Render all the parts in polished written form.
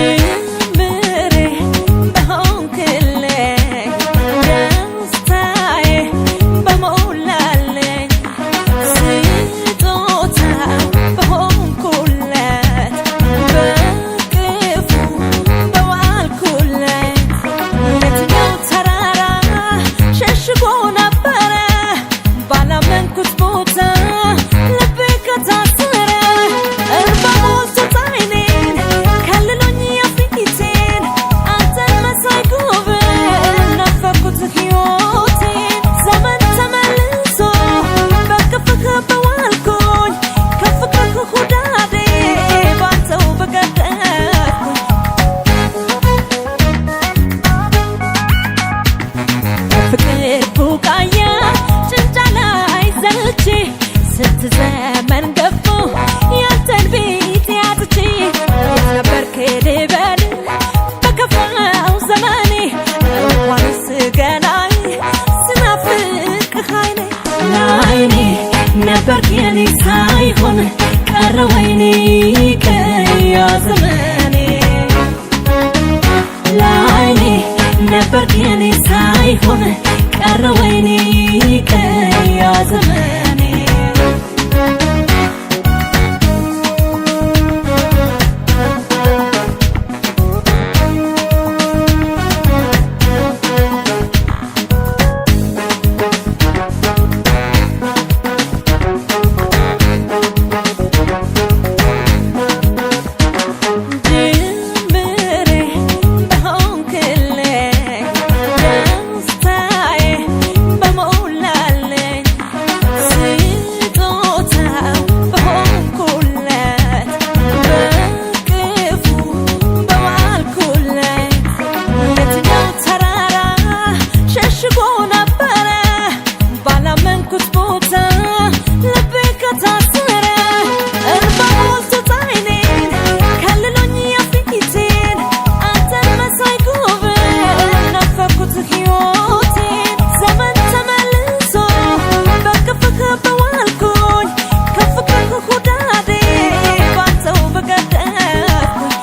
ጅምሬ በሆንክልኝ ደስታዬ በሞላልኝ ስጦታ በሆንኩለት በቅፉ በዋልኩለት የትኛው ተራራ ሸሽጎ ነበረ ባላመንኩት ቦታ ልቤ ከታሰረ እርባ ሞልቶት ዓይኔን ከልሎኝ የፊቴን አንተን መሳይ ጉብል ናፈኩት ሕይወቴን ዘመን ተመልሶ በቅፍህ በዋልኩኝ ከፍቅርህ ሁዳዴ ባንተው በቀደፍኩኝ በፍቅር ቡቃያ ጭንጫ ላይ ዘልቼ ስንት ዘመን ገፎ ያንተን ቤት ያጥቼ የት ነበርክ ልበል በከፋው ዘመኔ እንኳንስ ገናዬ ስናፍቅህ ዓይኔ ለዓይኔ ነበርክ የኔ ሳይሆን ቀረ ወይኔ ቀያ ዘመኔ ለዓይኔ ነበርክ የኔ ሳይሆን ቀረ ወይኔ ቀያ ዘመኔ። ጅምሬ በሆንክልኝ ደስታዬ በሞላልኝ ስጦታ በሆንኩለት በቅፉ በዋልኩለት የትኛው ተራራ ሸሽጎ ነበረ ባላመንኩት ቦታ ልቤ ከታሰረ እርባ ሞልቶት ዓይኔን ከልሎኝ የፊቴን አንተን መሳይ ጉብል ናፈኩት ሕይወቴን ዘመን ተመልሶ በቅፍህ በዋልኩኝ ከፍቅርህ ሁዳዴ ባንተው በቀደፍኩኝ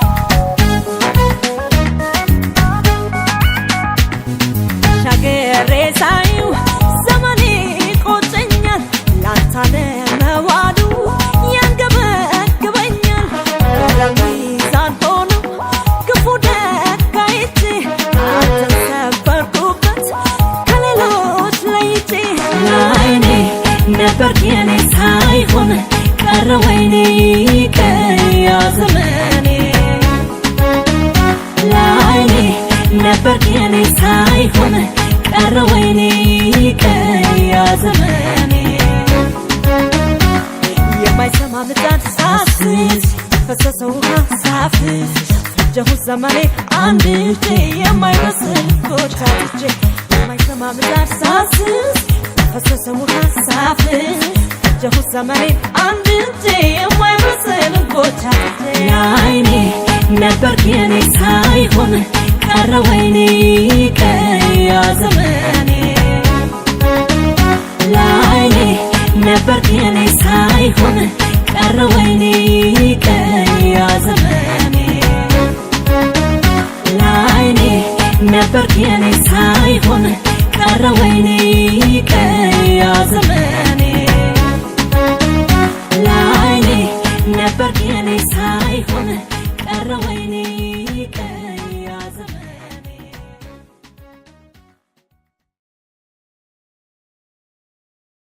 ሻገሬ ሳየው ዘመኔ ቆጨኛል ላንተ አለመዋሉ ያንገበግበኛል ሚዛን ሆኖ ክፉ ደግ አይቼ አንተን ሰፈርኩበት ከሌሎች ለይቼ ለዓይኔ ነበርክ የኔ ሳይሆን ቀረ ወይኔ ቀያ ዘመኔ ለዓይኔ ነበርክ የኔ ሳይሆን ቀረ ወይኔ ቀያ ዘመኔ። የማይሰማ ምጣድ ሳስት ፈሰሰ ውሃ ሳፍስ ፈጀሁት ዘመኔ አንድ እጄ የማይመስል ጎታትቼ የማይሰማ ምጣድ ሳስት ፈሰሰ ውሃ ሳፍስ ፈጀሁት ዘመኔ አንድ እጄ የማይመስል ጎታትቼ ለዓይኔ ነበርክ የኔ ሳይሆን ቀረ ወይኔ ቀያ ዘመኔ ለዓይኔ ነበርክ የኔ ሳይሆን ቀረ ወይኔ ቀያ ዘመኔ ለዓይኔ ነበርክ የኔ ሳይሆን ቀረ ወይኔ ቀያ ዘመኔ ለዓይኔ ነበርክ።